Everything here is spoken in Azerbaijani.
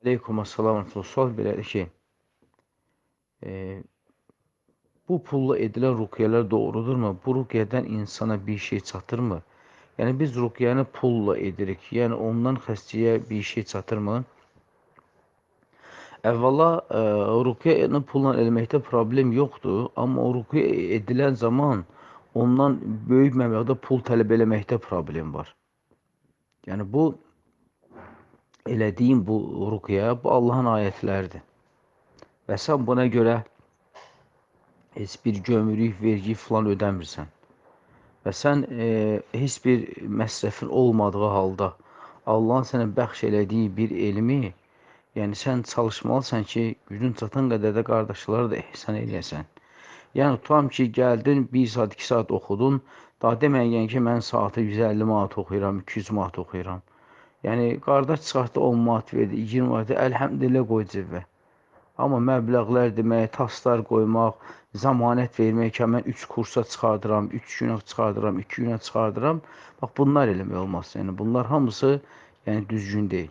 Əleykum əssalam. Sual belədir ki, bu pulla edilən ruqyələr doğrudurmu? Bu ruqyədən insana bir şey çatırmı? Yəni biz ruqyəni pulla edirik. Yəni ondan xəstəyə bir şey çatırmı? Əvvəla ruqyəni pulla eləməkdə problem yoxdur, amma o ruqyə edilən zaman ondan böyük məbləğdə pul tələb eləməkdə problem var. Yəni bu elədiyim bu ruqya, bu Allahın ayətləridir. Və sən buna görə heç bir gömrük, vergi filan ödəmirsən. Və sən heç bir məsrəfin olmadığı halda Allahın sənə bəxş elədiyi bir elmi, yəni sən çalışmalısan ki, gücün çatan qədər də qardaşlara da ehsan eləyəsən. Yəni tutam ki, gəldin 1 saat, 2 saat oxudun, daha deməyin ki, mən saatı 150 manat oxuyuram, 200 manat oxuyuram. Yəni qardaş çıxartdı 10 manat verdi, 20 manat, əlhəmdülillah qoy cibə. Amma məbləğlər demək, taslar qoymaq, zəmanət vermək ki, mən 3 kursa çıxardıram, 3 günə çıxardıram, 2 günə çıxardıram. Bax, bunlar eləmək olmaz. Yəni bunlar hamısı yəni düzgün deyil.